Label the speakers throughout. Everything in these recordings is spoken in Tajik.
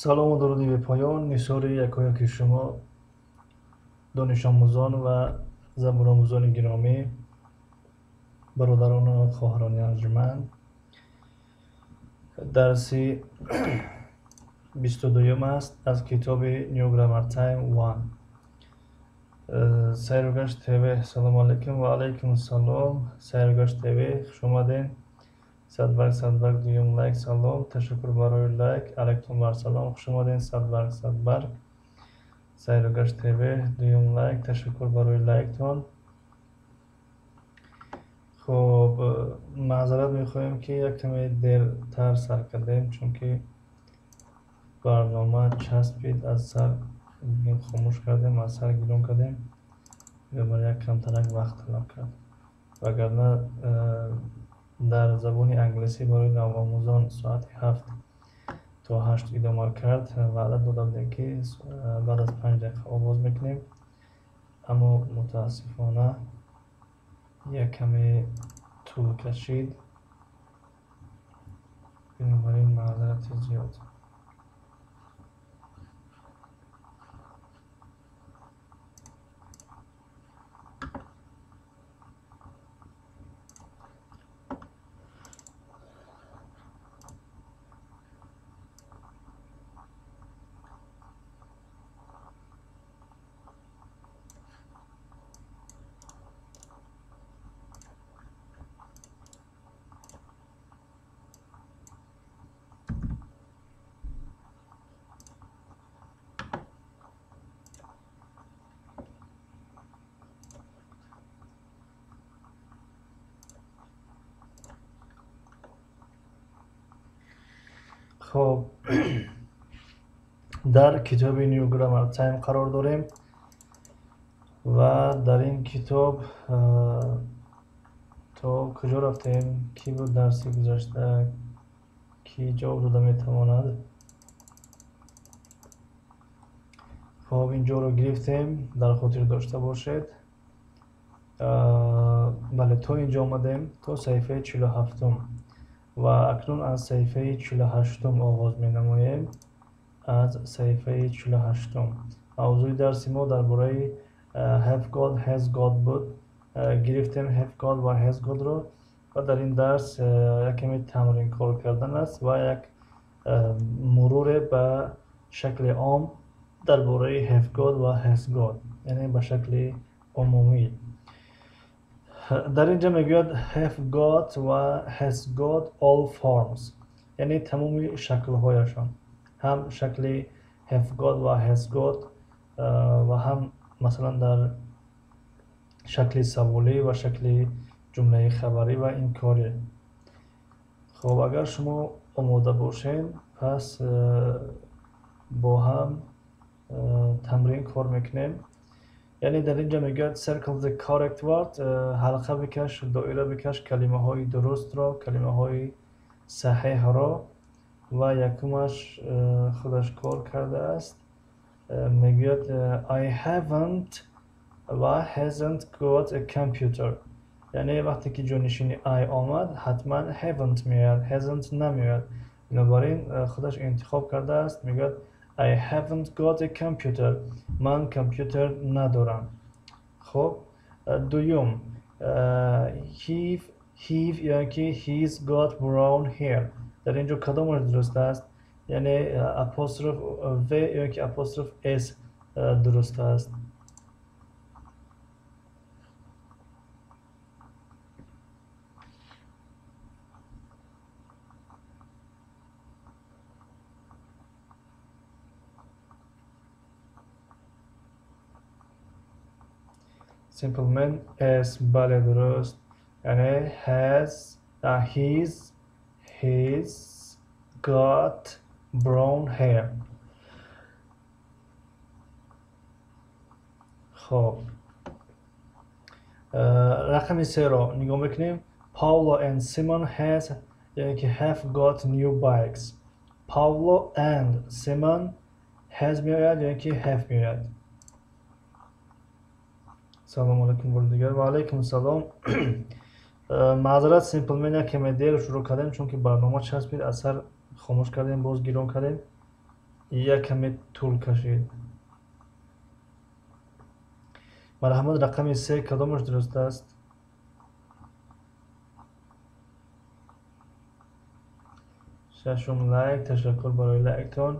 Speaker 1: Салому дуруди бепоён нисори якояки шумо, донишомӯзон ва забономӯзони гиромӣ, бародарону хоҳарони арҷуманд. Дарси 22-юм аст аз китоби New Grammar Time 1. Сайругашт ТВ, салому алайкум. Ва алайкум ассалом. Сайругашт ТВ, хуш омадед. Садбарг, садбарг, дуюм лайк, салом. Ташаккур барои лайк. Алайкум вассалом. Хуш омадед, садбарг, садбарг. Сайругашт ТВ, дуюм лайк, ташаккур барои лайктон. Хуб, маъзарат мехоҳем, ки як каме дертар сар кардем, чунки барнома часпид, аз сар хомӯш кардем, аз сар гирон кардем. Бинобар як камтарак вақт талаб кард. Вагарна дар забони англисӣ барои навомӯзон соати 7 то 8 идома кард. Ваъда дода будем, ки баъд аз 5 дақиқа оғоз мекунем, аммо мутаассифона як каме тӯл кашид. Бинобар ин маъзарати зиёд. Хоб, дар китоби New Grammar Time қарор дорем ва дар ин китоб то куҷо рафтем? Кӣ буд дарси гузашта? Кӣ ҷавоб дода метавонад? Хоб, инҷоро гирифтем, дар хотир дошта бошед. Бале, то инҷо омадем, то саҳифаи 47-ум ва акнун аз саҳифаи 48-ум оғоз менамоем. Аз саҳифаи 48-ум. Мавзӯи дарси мо дар бораи have got, has got буд. Гирифтем have got ва has got-ро ва дар ин дарс як каме тамрин кор кардан аст ва як муруре ба шакли ом дар бораи have got ва has got, яъне ба шакли умумӣ. Дар инҷа мегӯяд have got ва has got all forms, яъне тамоми шаклҳояшон, ҳам шакли have got ва has got ва ҳам масалан дар шакли саволӣ ва шакли ҷумлаи хабарӣ ва инкорӣ. Хоб, агар шумо омода бошед, пас бо ҳам тамрин кор мекунем. Яъне дар инҷа мегӯяд circle the correct word, ҳалқа бикаш, доира бикаш калимаҳои дурустро, калимаҳои саҳеҳро. Ва якумаш худаш кор кардааст. Мегӯяд I haven't ва hasn't got a computer. Яъне вақте ки ҷонишини I омад, ҳатман haven't меояд, hasn't намеояд. Бинобар ин худаш интихоб кардааст, мегӯяд I haven't got a computer. Ман компютер надорам. Хоб, дуюм, he ё ки he's got brown hair. Дар инҷо кадомаш дуруст аст? Яъне апостроф v ё ки апостроф s дуруст аст. Simple man S. Бале, дуруст. Яъне has, he's got brown hair. Хоб, рақами серо нигоҳ мекунем. Paolo and Simon has, яъне ки have got new bikes. Paolo and Simon has меояд ё ки have меояд? Салом алайкум бори дигар. Ва алайкум салом. Маъзарат, Simple Man як каме дер шурӯъ кардем, чунки барнома часпид, аз сар хомӯш кардем, боз гирон кардем, як каме тӯл кашид. Марҳамат, рақами се кадомаш дуруст аст? Шашум лайк. Ташаккур барои лайктон.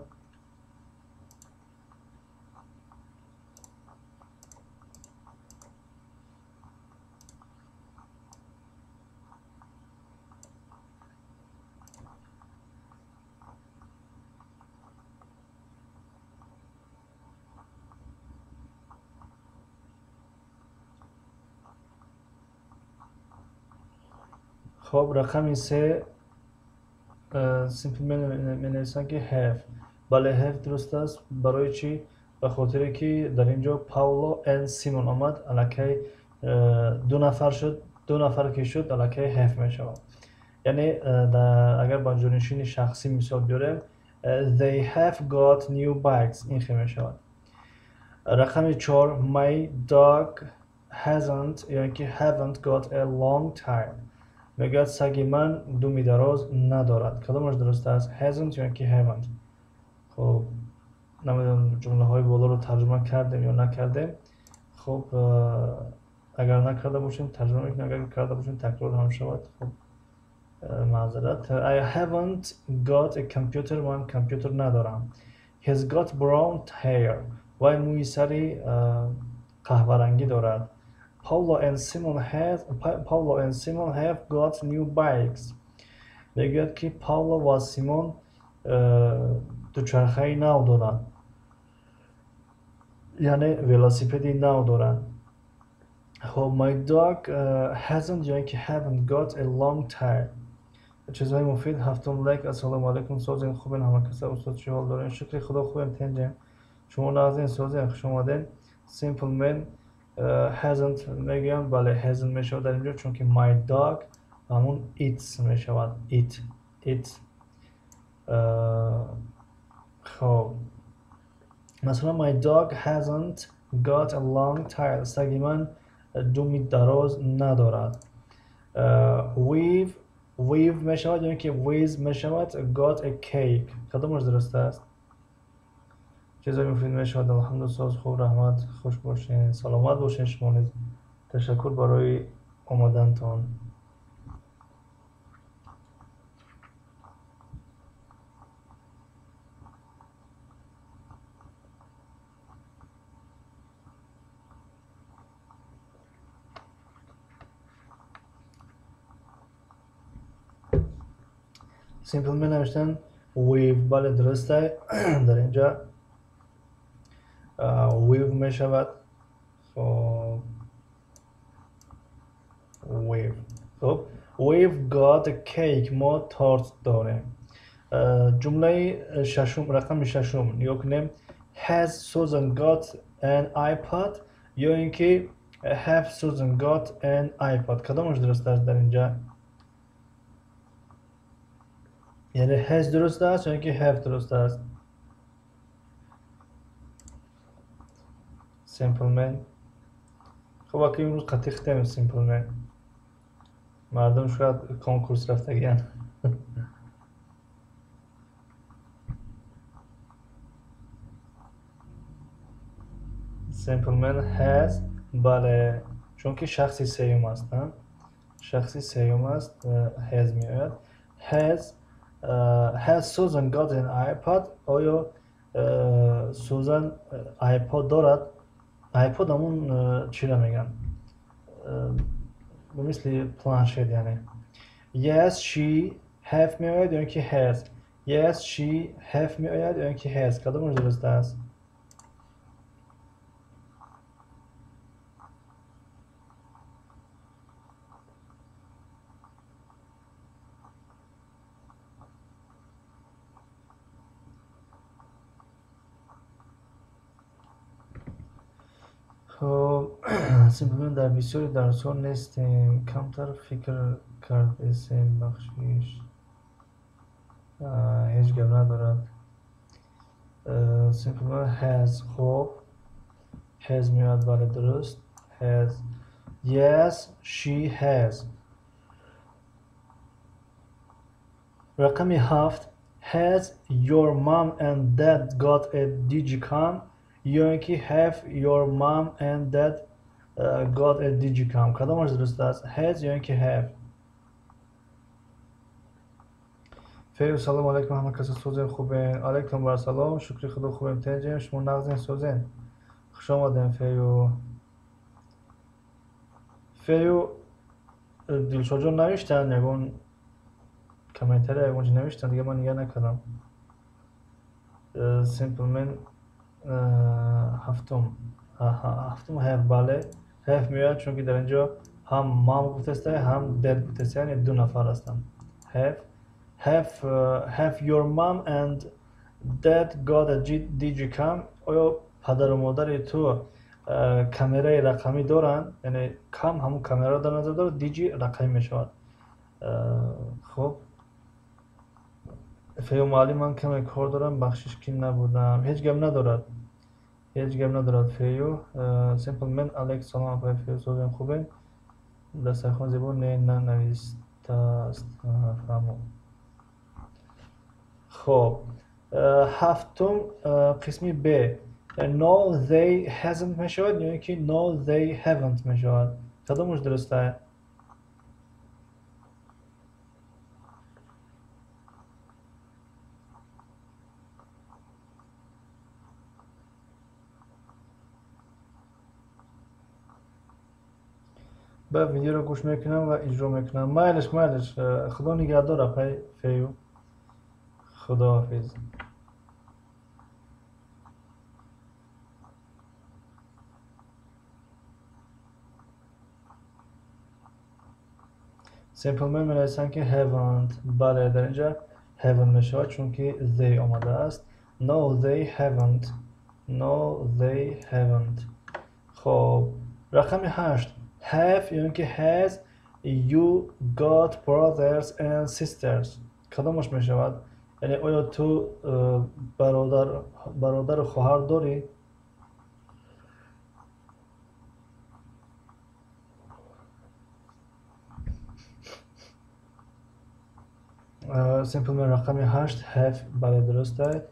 Speaker 1: Хоб, рақами се Simple Man менависанд ки have. Бале, have дуруст аст. Барои чӣ? Ба хотире ки дар ин ҷо Paolo and Simon омад, аллакай ду нафар шуд, ду нафар ки шуд, аллакай have мешавад. Яъне агар ба ҷонишини шахсӣ мисол биёрем, they have got new bikes, ин хел мешавад. Рақами чор, my dog hasn't ё ки haven't got a long tail. Мегӯяд саги ман думи дароз надорад. Кадомаш дуруст аст? Hasn't ё ки haven't? Хоб, намедонам ҷумлаҳои болоро тарҷума кардем ё накардем. Хоб, агар накарда бошем тарҷума мекунем, агар карда бошем такрор ҳам шавад. Хоб, маъзарат. I haven't got a computer. Ман компютер надорам. He's got brown hair. Вай мӯи сари қаҳварангӣ дорад. Paolo and Simon have got new bikes. Мегӯяд ки Пауло ва Симон дучархаи нав доранд, яъне велосипеди нав доранд. Хоб, my dog hasn't ё ки haven't got a long tail. Чизҳои муфид. Ҳафтум лайк. Ассалому алайкум. Созем, хубен ҳама каса? Устод, чӣ ҳол дорем? Шукри Худо, хубем, тенҷем. Шумо нағзин? Созем, хуш омадем. Simple Man hasn't мегӯям. Бале, hasn't мешавад дар инҷо, чунки my dog ҳамун it's мешавад. It, it. Хоб, масалан my dog hasn't got a long tail. Саги ман думи дароз надорад. We've мешавад ё ки with мешавад got a cake. Кадомаш дуруст аст? Чизҳои муфид мешавад. Алҳамду соз, хуб, раҳмат, хуш бошед, саломат бошед шумо низ. Ташаккур барои омадантон. Simple Man навиштан we've. Бале, дуруст аст. Дар инҷа we've мешавад. Хоб, we've. Хоб, we've got a cake. Мо торт дорем. Ҷумлаи шашум, рақами шашум нигоҳ кунем. Has Susan got an iPad ё ин ки have Susan got an iPad? Кадомаш дуруст аст дар инҷа? Яъне has дуруст аст ё ин ки have дуруст аст? Simple Man. Хоб, аки имрӯз қатъи хитем Simple Man. Мардум шояд конкурс рафтагиянд. Simple Man has. Бале, чунки шахси сеюм аст, шахси сеюм аст, has меояд. Has Susan got an iPad? Оё Сузан iPod дорад? iPod ҳамун чиро мегӯянд? Ба мисли планшет, яъне. Yes, she have меояд ё ки has? Yes, she have меояд ё ки has? Кадомаш дуруст аст? Хоб, Simpleman, дар бисёри дарсҳо нестем, камтар фикр кардесем, бахшиш. Ҳеҷ гап надорад. Simpleman has. Хоб, has меояд, бале, дуруст. Has. Yes, she has. Рақами 7. Has your mom and dad got a digicam? Ё ин ки have your mom and dad got a digicam? Кадомаш дуруст аст? Has ё ин ки have? Фею, салом алейкум, ҳама каса созем, хубем? Алейкум бар салом, шукри худо, хубем, тенҷем, шумо нағзен, созен? Хуш омадем, Фею. Фею, Дилшодҷон навиштанд ягон комментария, ягон чи навиштанд, дига ман нигаҳ накардам. Simpleman, ҳафтум. Ҳафтум have, бале, have меояд, чунки дар инҷо ҳам mom гуфтаста, ҳам dad гуфтаста, яъне ду нафар ҳастанд. Have your mom and dad got a digicam? Оё падару модари ту камераи рақамӣ доранд? Яъне cam ҳамун камераро дар назар дорад, digi рақамӣ мешавад. Хоб, Фею муаллим, ман каме кор дорам, бахшиш ки набудам. Ҳеҷ гап надорад, ҳеҷ гап надорад, Фею. Simpleman, алейкум салом, апай Фею, созем, хубем? Дастархон зебо не нанавистааст. Фаҳмо. Хоб, ҳафтум, қисми б. No, they hasn't мешавад ё ин ки no, they haven't мешавад? Кадомаш дуруст аст? Ба видеоро гӯш мекунам ва иҷро мекунам. Майлиш, майлиш, худо нигаҳдор, апай Фею, худоҳофиз. Simpleman менависанд ки haven't. Бале, дар инҷа haven't мешавад, чунки they омадааст. No, they haven't. No, they haven't. Хоб, рақами 8. Have ё ин ки has you got brothers and sisters? Кадомаш мешавад? Яъне оё ту бародару хоҳар дорӣ? Simpleman, рақами 8 have, бале, дуруст аст.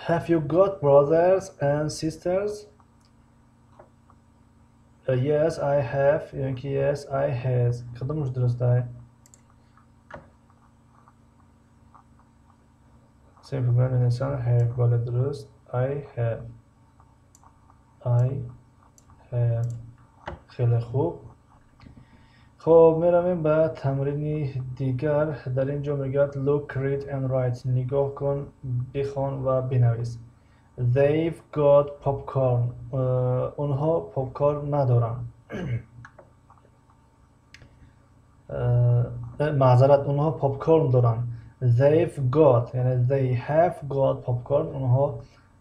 Speaker 1: Have you got brothers and sisters? Yes, I have ё ин ки yes, I has? Кадомаш дуруст аст? Simpleman менависанд have, бале, дуруст. I have. I have. Хеле хуб. Хоб, меравем ба тамрини дигар. Дар ин ҷо мегӯяд look, read and write. Нигоҳ кун, бихон ва бинавис. They've got popcorn. Онҳо попкорн надоранд. Маъзарат, онҳо попкорн доранд. They've got, яъне they have got popcorn. Онҳо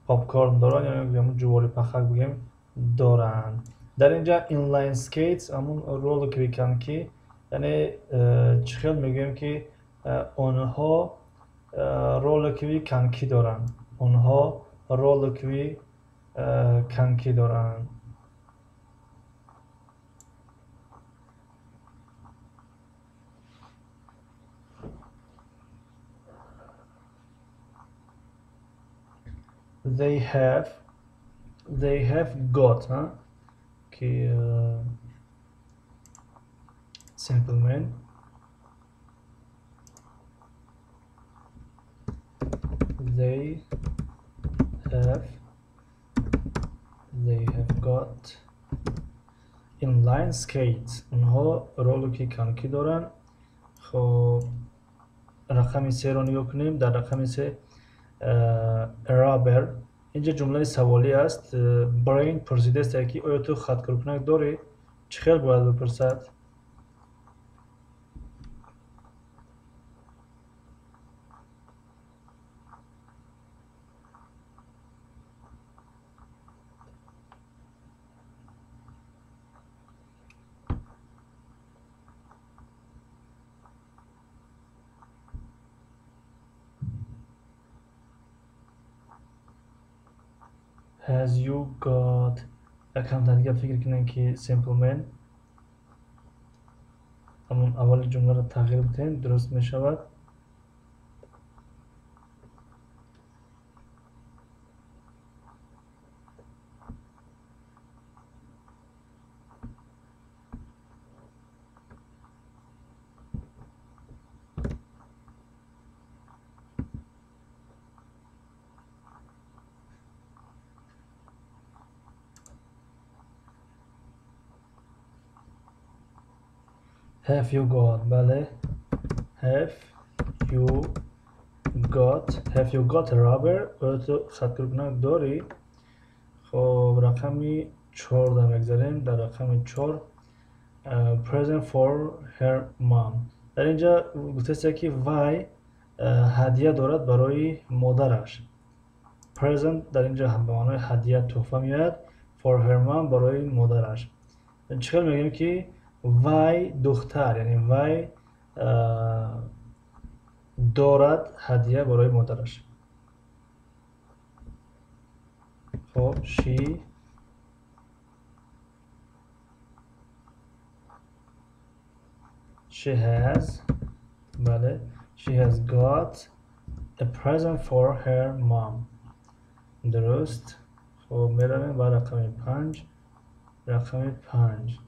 Speaker 1: попкорн доранд, яъне ҳамун ҷувори пахак бигӯем доранд. Дар инҷа inline skates, ҳамун роликови коньки, яъне чӣ хел мегӯем ки онҳо роликови коньки доранд? Онҳо роликови коньки доранд. They have got, huh? Ки simple man. They have, they have got inline skates. Онҳо ролики коньки доранд. Хоб, рақами 3-ро нигоҳ кунем. Дар рақами 3 rubber. Инҷа ҷумлаи саволӣ аст. Brain пурсидааст, ки оё ту хаткоркунак дорӣ? Чӣ хел бояд бипурсад? Has you got, якам дигар фикр кунем ки simple man ҳамон аввали ҷумларо тағйир бидиҳем, дуруст мешавад. Have you got, бале, have you got, have you got a rubber? Оё ту хатгиркунак дорӣ? Хоб, рақами 4 да мегзарем. Дар рақами 4 present for her mom. Дар инҷа гуфтааст, ки вай ҳадия дорад барои модараш. Present дар инҷа ба маънои ҳадия, тӯҳфа меояд. For her mom, барои модараш. Чӣ хел мегӯем, ки вай духтар, яъне вай дорад ҳадия барои модараш? Хоб, she has, бале, she has got a present for her mom. Дуруст. Хоб, меравем ба рақами 5. Рақами 5,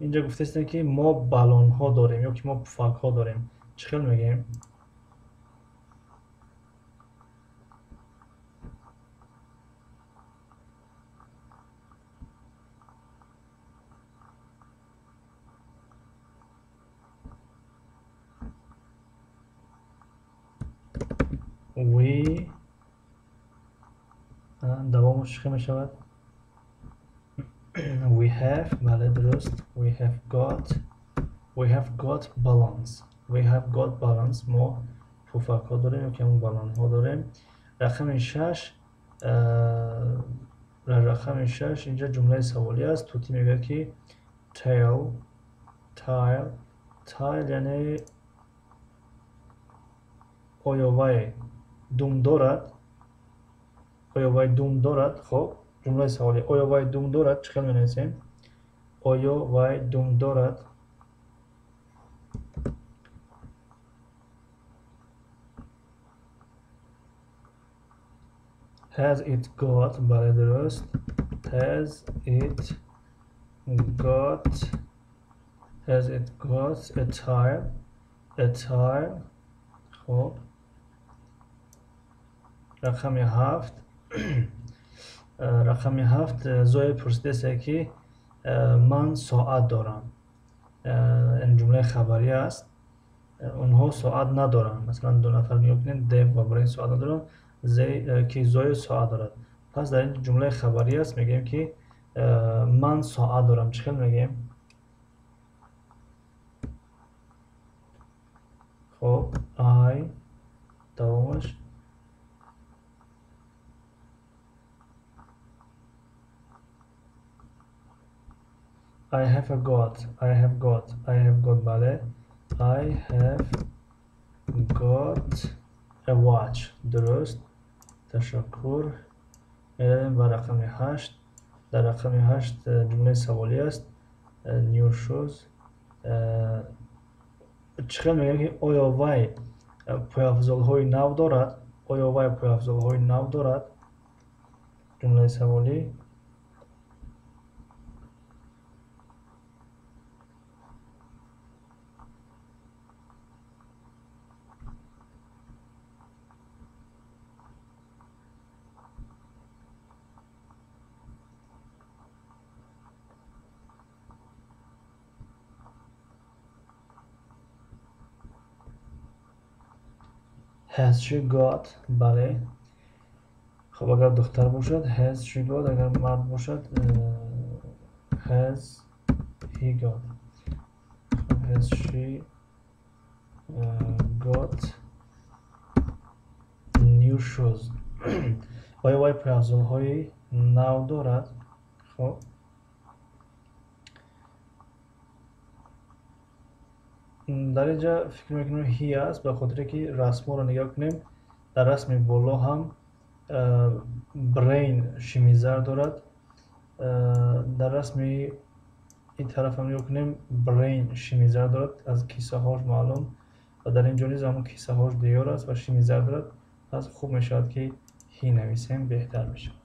Speaker 1: инҷа гуфтаистем, ки мо баллонҳо дорем ё ки мо пуфакҳо дорем. Чӣ хел мегӯем? We, давомаш чӣ хел мешавад? We have, бале, дуруст, we have got, we have got balloons, we have got balloons. Мо пуфакҳо дорем ё ки ҳамон баллонҳо дорем. Рақами 6, рақами 6, инҷа ҷумлаи саволӣ аст. Тути мегӯяд, ки tail, tail, tail, яъне оё вай дум дорад? Оё вай дум дорад? Хоб, ҷумлаи саволӣ: оё вай дум дорад? Чӣ хел менависем? Оё вай дум дорад? Has it got, бале, дуруст, has it got, has it got a tail, a tail. Хоб, рақами 7. Рақами 7, Зоя пурсидааст, ки ман соат дорам. Ин ҷумлаи хабарӣ аст. Онҳо соат надоранд. Масалан, ду нафар нигоҳ кунед, Дев ва Брейн соат надоранд, ки Зоя соат дорад. Пас дар ин ҷумлаи хабарӣ аст, мегӯем, ки ман соат дорам. Чӣ хел мегӯем? Хоб, I, давомаш. I have a got, I have got, I have got, бале, I have got a watch. Дуруст, ташаккур. Меравем ба рақами 8. Дар рақами 8 ҷумлаи саволӣ аст. New shoes. Чӣ хел мегӯем, ки оё вай пойафзолҳои нав дорад? Оё вай пойафзолҳои нав дорад? Ҷумлаи саволӣ. Has she got, бале. Хоб, агар духтар бошад, has she got, агар мард бошад, has he got. Has she got new shoes? Оё вай пойафзолҳои нав дорад? Хоб, дар инҷа фикр мекунем, he аст, ба хотире ки расмҳоро нигоҳ кунем, дар расми боло ҳам Brain шими зард дорад. Дар расми ин тараф ҳам нигоҳ кунем, Brain шими зард дорад, аз кисаҳош маълум, ва дар ин ҷо низ ҳамон кисаҳош диёр аст ва шими зард дорад. Пас хуб мешавад, ки he нависем, беҳтар мешавад.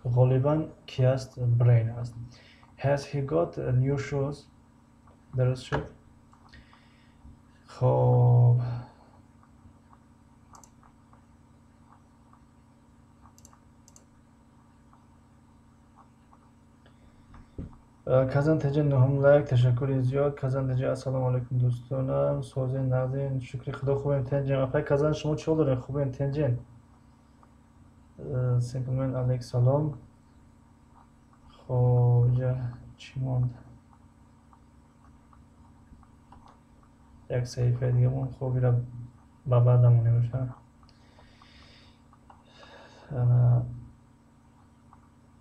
Speaker 1: Ғолибан ки аст? Brain аст. Has he got new shoes? Дуруст шуд. Хоб, Казан теҷа нуҳум лайк, ташаккури зиёд. Казан теҷа, ассалому алайкум дӯстонам, созен, нағзен, шукри худо, хубем, тенҷем. Апай Казан, шумо чӣ ҳол доред? Хубем, тенҷен. Simpleman, алейк салом. Хоб, инҷа чӣ монд? Як саҳифаи дига монд. Хоб, ира ба баъдам монемоша.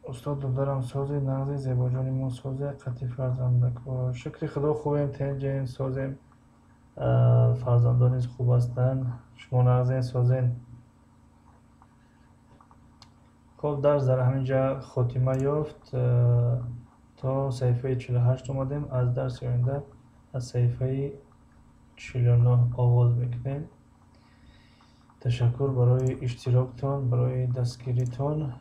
Speaker 1: Устод додарам, созе, нағзи, зебоҷони мо, созе, қати фарзандако. Шукри худо, хубем, тенҷем, созем. Фарзандон низ хуб ҳастанд. Шумо нағзен, созен. Хоб, дарс дар ҳамин ҷа хотима ёфт. То саҳифаи 48 омадем. Аз дарси оянда аз саҳифаи 49 оғоз мекунем. Ташаккур барои иштироктон, барои дастгиритон.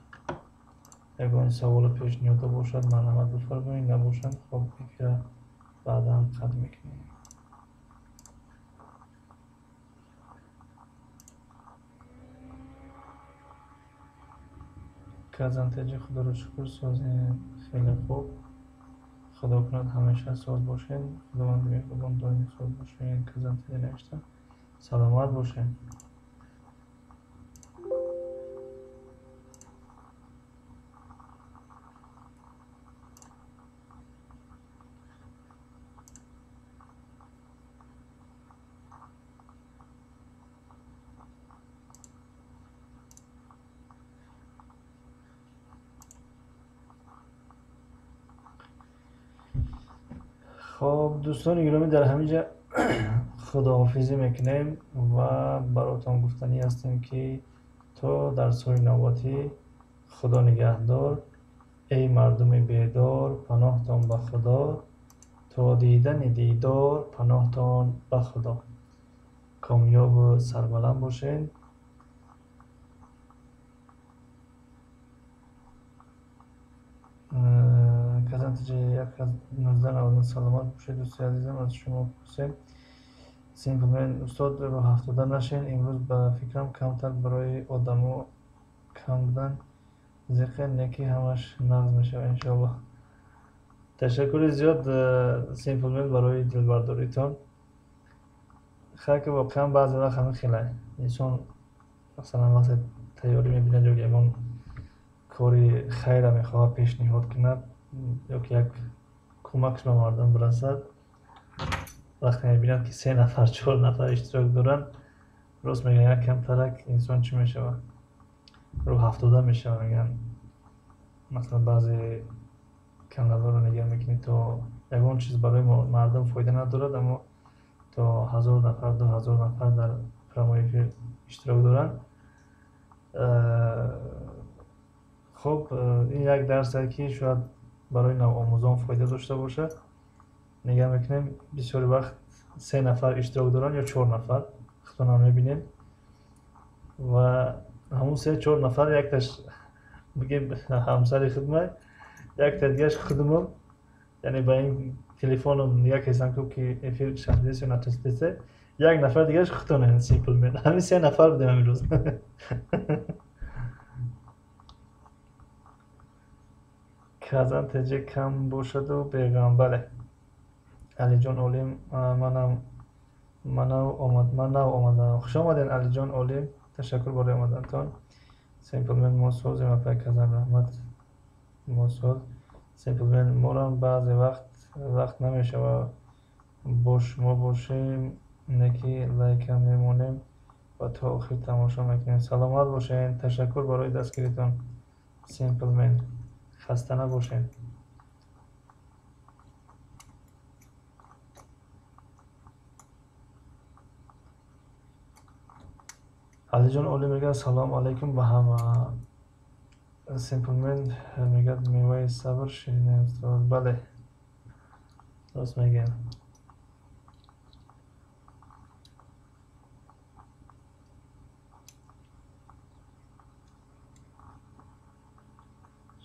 Speaker 1: Ягон саволу пешниҳодо бошад, марҳамат бифармоед, набошанд, хоб, эфира баъдан қатъ мекунем. Казан теҷи, худоро шукр, созем, хеле хуб. Худо кунад ҳамеша соз бошед. Худованди меҳрубон доим соз бошед. Казан теҷи навишта. Саломат бошед. Хоб, дӯстони гиромӣ, дар ҳамин ҷа худоҳофизӣ мекунем ва баротон гуфтанӣ ҳастем, ки то дарсҳои навбатӣ Худо нигаҳдор. Эй мардуми бедор, паноҳтон ба Худо, то дидани дидор паноҳтон ба Худо. Комёбу сарбаланд бошед. Казан теҷа 1999, саломат бошед дӯсти азизам, аз шумо пурсем. Simpleman, устод, рӯҳафтода нашен, имрӯз ба фикрам камтар барои одамо кам будан зиқе, неки ҳамаш нағз мешавад иншоаллоҳ. Ташаккури зиёд, Simpleman, барои дилбардоритон. Хайр, ки воқеан баъзе вақт ҳамин хеле инсон, масалан, вақте тайёрӣ мебинад ё ягон кори хайра мехоҳад пешниҳод кунад ё ки як кӯмакш ба мардум бирасад, вақте мебинад, ки се нафар, чор нафар иштирок доранд, рост мегӯянд, як камтарак инсон чӣ мешавад, рӯҳафтода мешавад. Мегӯянд, масалан, баъзе каналҳоро нигоҳ мекунӣ, то ягон чиз барои мардум фоида надорад, аммо то 1000 нафар, 2000 нафар дар прямой эфир иштирок доранд. Хоб, ин як дарсе, ки шояд барои навомӯзон фоида дошта бошад. Нигоҳ мекунем, бисёри вақт се нафар иштирок доранд ё чор нафар, худтонам мебинед, ва ҳамун се чор нафар якташ, бигем, ҳамсари худмай, якта дигараш худумон, яъне ба ин телефоном нигоҳ кардам, ки эфир шафтест ё начастест, як нафар дигараш худтонем, Simpleman. Ҳамин се нафар будем ҳамин рӯз. Казан теҷа кам бошаду беғам. Бале, Алиҷон Олим, манам ман нав омадам. Хуш омадед, Алиҷон Олим, ташаккур барои омадантон. Simpleman, мо созем, апай Казан, раҳмат, мо соз. Simpleman, морам баъзе вақт вақт намешавад бо шумо бошем, неки лайкам мемонем ва то охир тамошо мекунем. Саломат бошед, ташаккур барои дастгиритон, Simpleman, хаста набошед. Алиҷон Олим мегӯяд: салом алайкум ба ҳама. Симплмен мегӯяд: меваи сабр ширин аст. Бале, рост мегӯяд.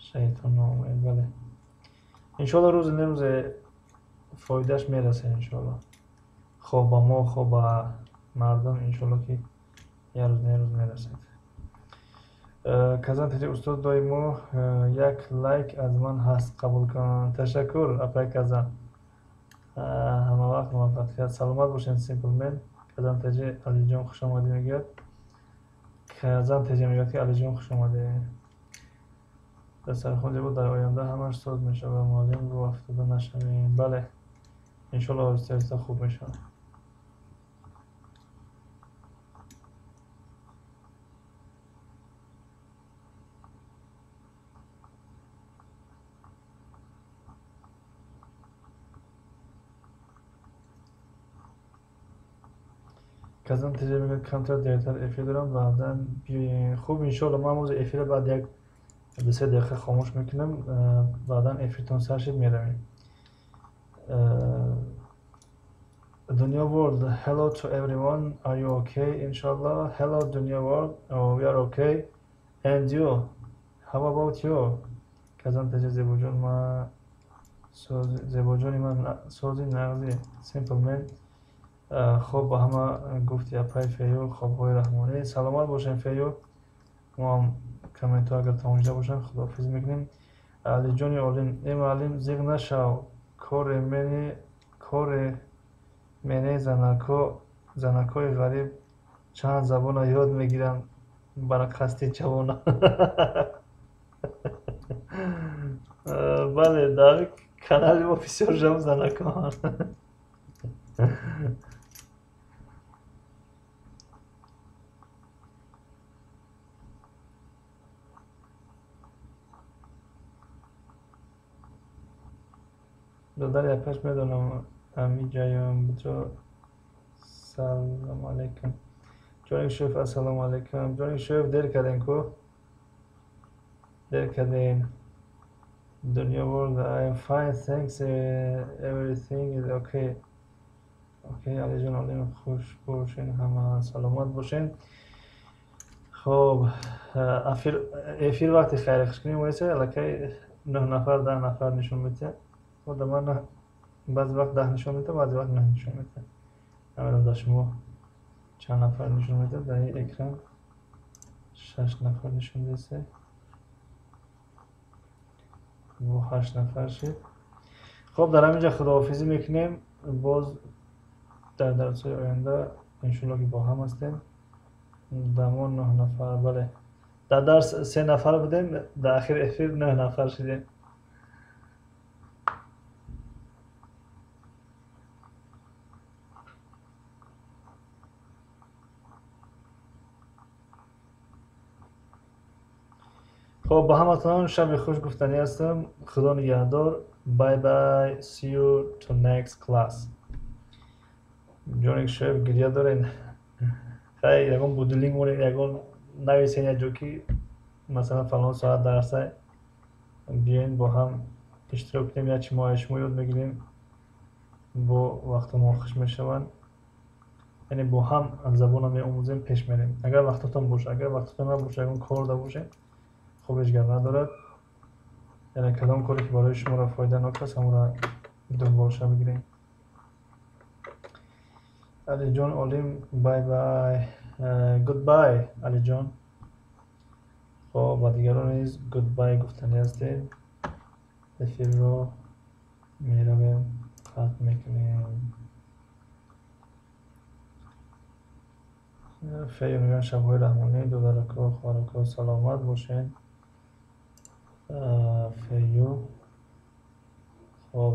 Speaker 1: Шайтон ноумед. Бале, иншоалло рӯзе не рӯзе фоидааш мерасад, иншоалло. Хоб ба мо, хоб ба мардум, иншоалло ки як рӯз не рӯз мерасад. Казан теҷа: устод, доимо як лайк аз ман ҳаст, қабул кун. Ташаккур, апай Казан, ҳама вақт муваффақият, саломат бошед. Симплмен. Казан теҷа: Алиҷон, хуш омадӣ мегӯяд. Казан теҷа мегӯяд ки Алиҷон, хуш омадӣ. Дастархон зебо, дар оянда ҳамаш соз мешавад, муаллим, рӯ афтода нашавем. Бале, иншоалло оҳиста оҳиста хуб мешавад. Казан теҷа мегӯяд: камтар дертар эфир дорам, баъдан биёем. Хуб, иншоалло, ман ҳозир эфира баъд як 2-3 дақиқа хомӯш мекунам, баъдан эфиртон сар шид, меравем. Dunya World, hello to everyone. Are you okay, inshallah? Hello, Dunya World. Oh, we are okay. And you? How about you? Казан теҷа: зебоҷон ма, зебоҷони ман, сози нағзи. Simple Man. Хоб ба ҳама гуфти апай Фею, хобҳои раҳмонӣ. Саломат бошем, Фею. Мо ҳам комментҳо агар тамом шуда бошанд, худоҳофиз мекунем. Алиҷони Олим: э муаллим, зиқ нашав, коре мене занакҳои ғариб чанд забона ёд мегиранд бар қасди ҷавона. Бале, дар канали мо бисёр жам занакон. Додари апаш, медонам, ҳамиҷаём буҷо. Салому алайкум, ҷони шоев. Ассалому алайкум, ҷони шоев. Дер кардем ку, дер кардем. Dunya World, I am fine, thanks, everything is okay. Okay, Алиҷон Олим, хуш бошен ҳама, саломат бошен. Хоб, эфир вақти хайри хушкунӣ моеса, аллакай 9 нафар, 10 нафар нишон медиҳад. Да ман баъзе вақт 10 нишон медиҳад, баъзе вақт 9 нишон медиҳад. Намедонам, дар шумо чанд нафар нишон медиҳад. Дар ин экран 6 нафар нишон диҳад, бо 8 нафар шид. Хоб, дар ҳамин ҷо худоҳофизӣ мекунем. Боз дар дарсҳои оянда иншоалло ки бо ҳам ҳастем. Дамо 9 нафар, бале, дар дарс 3 нафар будем, дар ахири эфир 9 нафар шидем. Хоб, ба ҳаматон шаби хуш гуфтанӣ ҳастам. Худо нигаҳдор. Bye bye, see you to next class. Ҷоник шоеб, гиря дорен? Хай, ягон будильник монед, ягон нависен як ҷо ки масалан фалон соат дарса, биёен, бо ҳам иштирок кунем, як чи мо аз шумо ёд мегирем, бо вақтҳо хуш мешаванд, яъне бо ҳам забонро меомӯзем, пеш мерем. Агар вақтотон боша, агар вақтотон набоша, ягон кор да бошед, хоб, ҳеҷ гап надорад. Яъне кадом коре ки барои шуморо фоиданок аст, ҳамонро дунболша бигирем. Алиҷон Олим, bye bye, goodbye, Алиҷон. Хоб, ба дигарон низ goodbye гуфтанӣ ҳастем. Эфирро меравем, қатъ мекунем. Фею мегӯянд: шабҳои раҳмонӣ, додарако, хоҳарако, саломат бошед. Фею, хоб.